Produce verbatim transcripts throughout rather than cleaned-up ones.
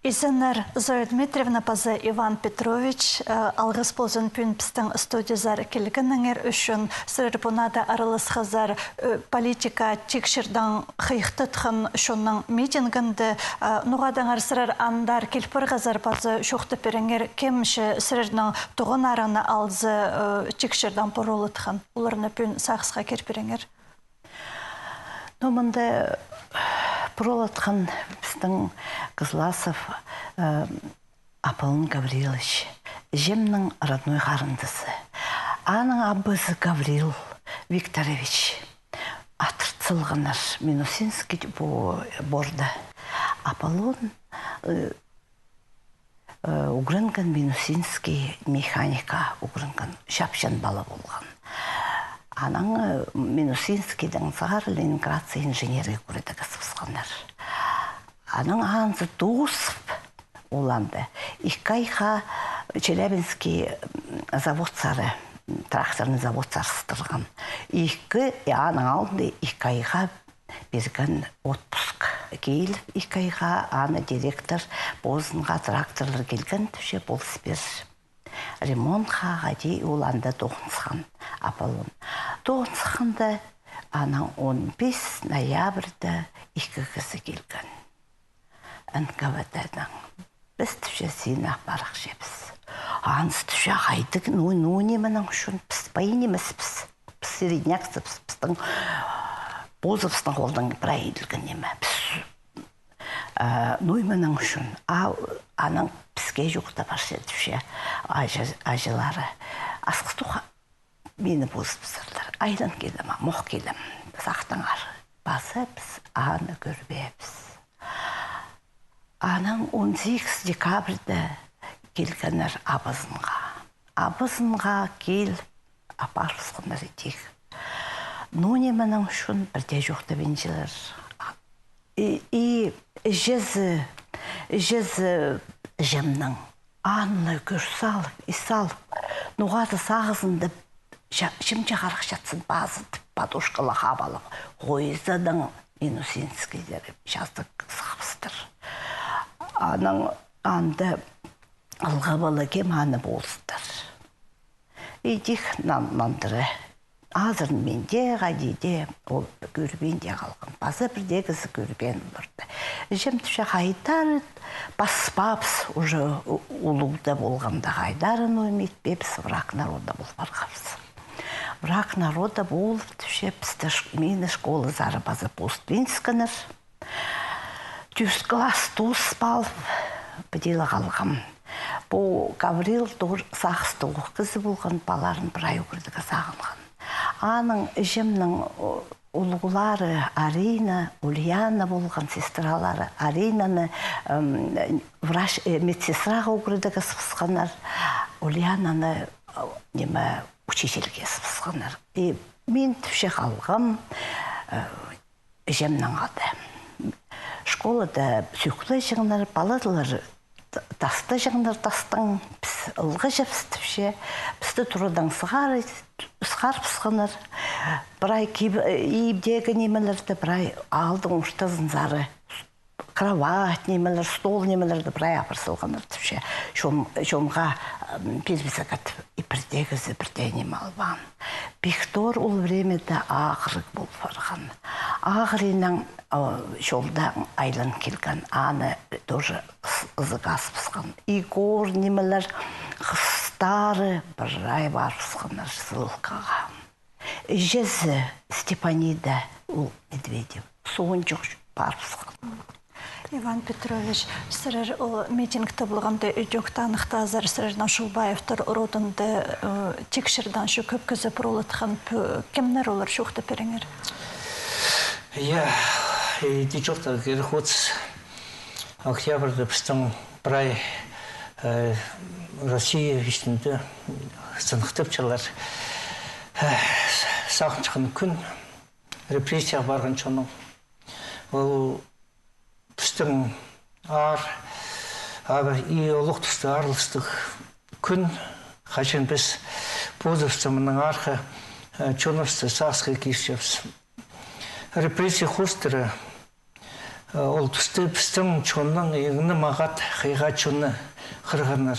Изеннер, Зоя Дмитриевна паза Иван Петрович, э, алғыс ползын пӱӱн пістің студиязар килгеніңер ӱчӱн. Сірер пу наада араласхазар, э, политика тикшердең хыйыхтатхан чонның митингінде, э, ноға-даңар сірер андар кил парғазар, паза чоохтап пиріңер, кем че сірернің туғаннарыңны алза, э, тикшердең пурулатхан. Оларны пӱӱн сағысха кир пиріңер. Ну, мында пурулатхан пістің Кызласов, э, Аполлон Гаврилович, іҷемнің родной харындазы. Аның абазы Гаврил Викторович атырт салғаннар Минусинский пу борда. Аполлон, э, э, ӱгренген Минусинский механика, ӱгренген, чапчан пала полған. Анаң, э, Минусинскийдең сығара Ленинградсар инженерге кӧрдегі сыбысханнар. Анаң анзы тоозып, ол анда ікі айға Челябинский, м, заводсар, м, тракторный заводсар сыстырған. Ікі, и аның алнында ікі айға пирген отпуск. Киліп, ікі айға аны директор позынға тракторлар килген тіпче, полыс пир. Ремонтха хайди ол анда тоғынысхан Аполлон. Тоғынысханда анаң он пис ноябрьда ікі кізі килген. Н К В Т-ның. Піс тіпче сині апарчабыс. Анзы тіпче хайдағ, ну, ну, нименің ӱчӱн, піс пай нимеспіс. Піс середняксыбыс, пістің позыбыстың холдаң прай иділген ниме. Піс, э, ну, нименің ӱчӱн. А анаң піске чоохтап парча тіпче аҷы-, аҷылары. Асхыс тоға мині позыбызарлар. Айлан килем, мох килем, сахтаңар. Паза піс аны кӧрбеебіс. Анаң он сигіс декабрьда килгеннер абазынға. Абазынға кил апарыбысханнар ідӧк. Ну, нименің ӱчӱн, пірдее чоохтабинчалар. И, и іҷезі, іҷезі іҷемнің аны кӧр салып, и салып, ноға-да сағызында ча-, чымча харах чатсын пазы тіп, подушкала хап алып, хойзадаң Минусинскийдер чазыт сығыбыстыр. Анаң анда ылғап ала кем аны полыстыр. Ідӧк нан-, нандыра. Азырын мин дее, хайди дее, ол кӧрбин дее халғам. Паза пірдее кізі кӧрбеен полар. Іҷем тіпче, хайдар паспаабыс, уже у-, улуғ даа полғанда, хайдар, ну, ниме итпеебіс, враг народа пол парғабыс. Враг народа полып, тіпче, пісті ш-, мині школазар паза позыбинчатханнар. Тӧрт класс тоозып алып, піди ла халғам. Пу Гаврил тоже сағыстығ кізі полған, палаларын прай ӱгредерге сағынған. Аның іҷемнің, о, улуғлары Арина, Ульяна полған, сестралары. Аринаны, м, врач, э, медсестраға ӱгредерге сыбысханнар. Ульянаны, э, ниме, учительге сыбысханнар. И мин тіпче халғам, э, іҷемнің ады. Школада сӧклеҷеңнер, палаталар т-, тастаҷаңнар тастаң, піс ылғаҷабыс тіпче, пісті турадаң сығар-, сығарыбысханнар. Прай киб-, ибдегі нимелерді прай аалдың ортазынзар, кровать нимелер, стол нимелерді прай апар салғаннар тіпче. Чон-, чонға, м, пирбезерге тіп, и пірдее кізі пірдее ниме албаан. Пектор ол времяда ағырығ пол парған. Ағырынаң, о, чолда айлан килген. Аны тоже с-, ызыға асыбысхан. Егор нимелер, хыстары прай парыбысханнар ссылкаға. Іҷезі Степанида, ол Медведев. Соонҷох парыбысхан. Иван Петрович, сірер ол митингте полғанда ідӧк таныхтазар, сірернің Шулбаевтар родында, э, тикшердең чӱгӱп кізі пурулатхан, пу-, кемнер олар, чоохтап пиріңер? Я, и тичокта кирхуц октябрьда пістің прай, э, Россия истінде сыныхтапчалар. Э, сағынчатхан кӱн, репрессияға парған чонның. Ол пістің аар, аар, и олох туста аарластығ кӱн, хаҷан піс позыбысты мының арғы, э, чоныбысты сағысха кирчебіс. Репрессия хоостыра, Ол туста пістің чонның иң не мағат хыйға чонны хырғаннар.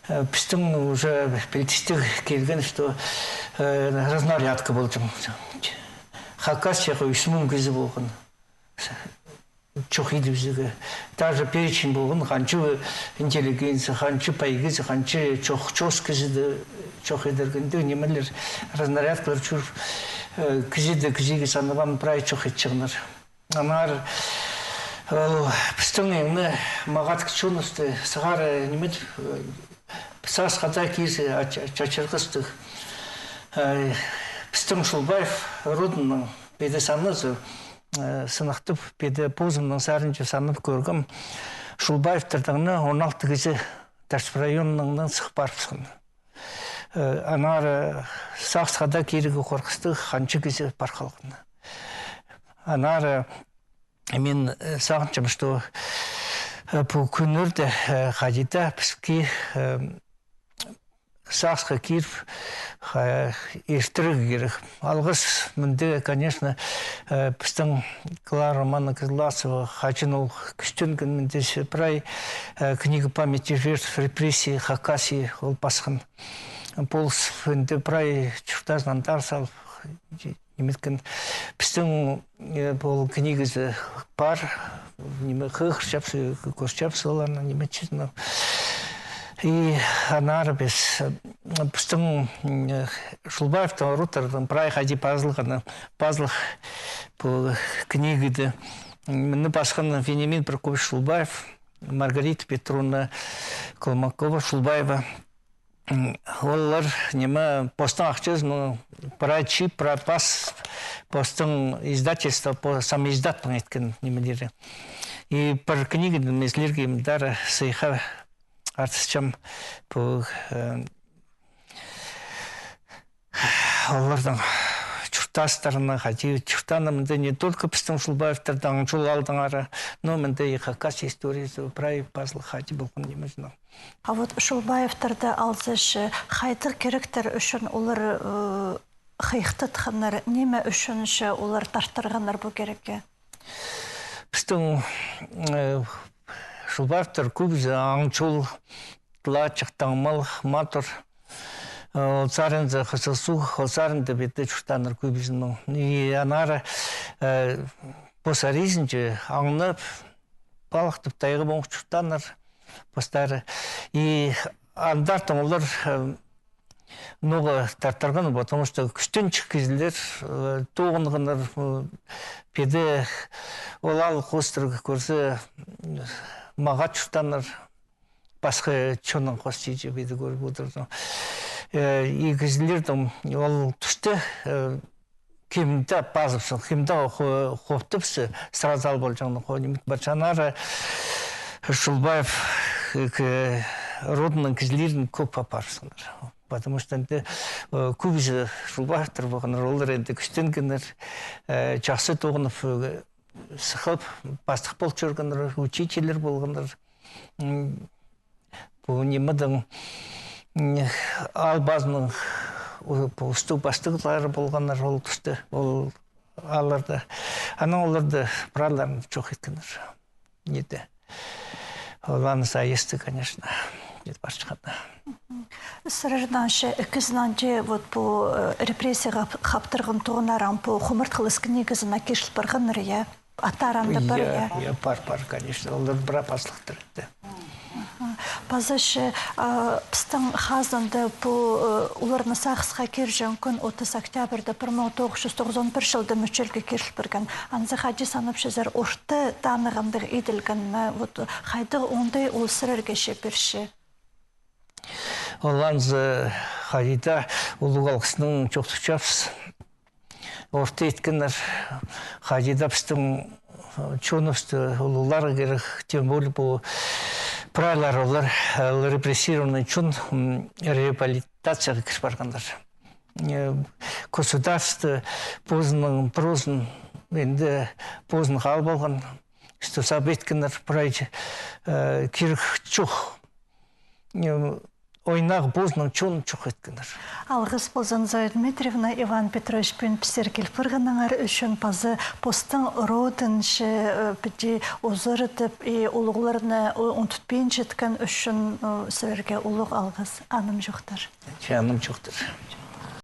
Пістің уже пілдістіг килген, что разнарядка полҷаң. Хакасияға ӱс муң кізі полған. Чох идібізерге. Даже перечень полған, ханҷа интеллигенция, ханҷа пай кізі, ханҷа чох, чоос кізі дее чох идерге. Андағ нимелер, разнарядкалар чӧр, кізі дее кізее санап ам прай чох итчеңнер. Аннаңар ол пістің иң не мағат чоныбысты сығара ниме, сағысха даа кирзе, чачырғастығ. Пістің Шулбаев родының піди саназы, сыныхтап, піди позымның сарынҷа санап кӧргем. Шулбаевтардаң на он алты кізі Ташкент районнаң сых парыбысхан. Аннаңар сағысха даа кирерге хорғыстығ, ханҷа кізі пар халған. Аннаңар мин сағынчам, что пу кӱннерде хайди даа піске сағысха киріп, иртірерге кирек. Алғыс мында, конечно, пістің Клара Романовна Кызласова, хаҷан ол кӱстенген, мында прай книга памяти жертв репрессий Хакасии ол пасхан. Полыс мында прай чуртазын андар салып, ниме иткен. Пістің ол книгазы пар, ниме, хығырчабыс, кӧрчебіс оларны, ниме итчезін. И аннаңар піс, пістің Шулбаевтың родтарының прай хайди пазылғаны, пазылығ пу книгада. Мыны пасхан Вениамин Прокопьевич Шулбаев, Маргарита Петровна Колмакова-Шулбаева. Олар, ниме, постың ахчазын прай чыып, прай пас, постың издательство, по-, самоиздатпын иткен нимелері. И пір книгадаң мин сірерге мындар сыйыхха артысчам пу, оларның чуртастарына, хайди чуртааннар мында не только пістің Шулбаевтардаң чол алдыңар, но мында и хакас историязы прай пазылығ хайди полған ниме. А вот Шулбаевтарды алза че, хайдағ киректер ӱчӱн олар хыйыхтатханнар, ниме ӱчӱн че олар тартырғаннар пу кирекке? Пістің Шулбаевтар кӧбізі аңҷул, тылаачых, таңмалығ, матур. Ол саринзар хызыл суғ, ол саринда піди чуртааннар кӧбізінең. И аннаңар пос ар ізінҷе аңнап, палыхтап, тайғабох чуртааннар постары. И андартын олар ноға тартырған, потому что кӱстенҷік кізілер тоғынғаннар, піди ол аал хоостыра кӧрзе, мағат чуртааннар, пасха чоннаң хоостыра, піди кӧріп одырзың. И кізілернің ол туста кемде пазыбысхан, кемде хо-, хоптыбысхан, сразу ал полҷаң, хо ниме парчаңнар, Шулбаев родының кізілерін кӧп апарыбысханнар. Потому что анда кӧбізі Шулбаевтар полғаннар, олар анда кӱстенгеннер, чахсы тоғынып, сыхып, пастых пол чӧргеннер, учительлер полғаннар. Пу нимедең, аал пазының устағ-пастығлары полғаннар ол туста, ол аалларда. Анаң оларда прайларын чох иткеннер. Ниде. Оларның саасты, конечно, ниде парчатхан. Сірернің че, ікізінің че, вот пу репрессияға хаптырған туғаннарың пу хумартхылыс книгазына киріл парғаннар, я? Аттары анда пар, я? Я, пар, пар, конечно. Олар прай пазылыхтар итті. Паза че пістің хазында пу оларны сағысха кирҷең кӱн отыс октябрьда пір муң тоғыс чӱс тоғызон пір чылда мӱчелге киріл парған. Анзы хайди санапчазар, орта танығандығ иділген ме? Вот хайдағ оңдай ол сірерге че пирче? Ол анзы хайди даа улуғ алғыснаң чоохтапчабыс. Орта иткеннер, хайди даа пістің чоныбысты улуғларға кирек, тем более пу прайлар олар, ол репрессированный чон, реабилитацияға кір парғаннар. Государство позының прозын, анда позын халып алған, что сап иткеннер прай, кирек чох. ойнағ позының чонын чох иткеннер. Алғыс ползын, Зоя Дмитриевна, Иван Петрович, пӱӱн пістерге киліп парғаныңар ӱчӱн, паза постың родын че, э, піди узаратып, и улуғларны, э, ундутпинчатхан ӱчӱн, э, сірерге улуғ алғыс. Анымҷохтар. Че, анымҷохтар.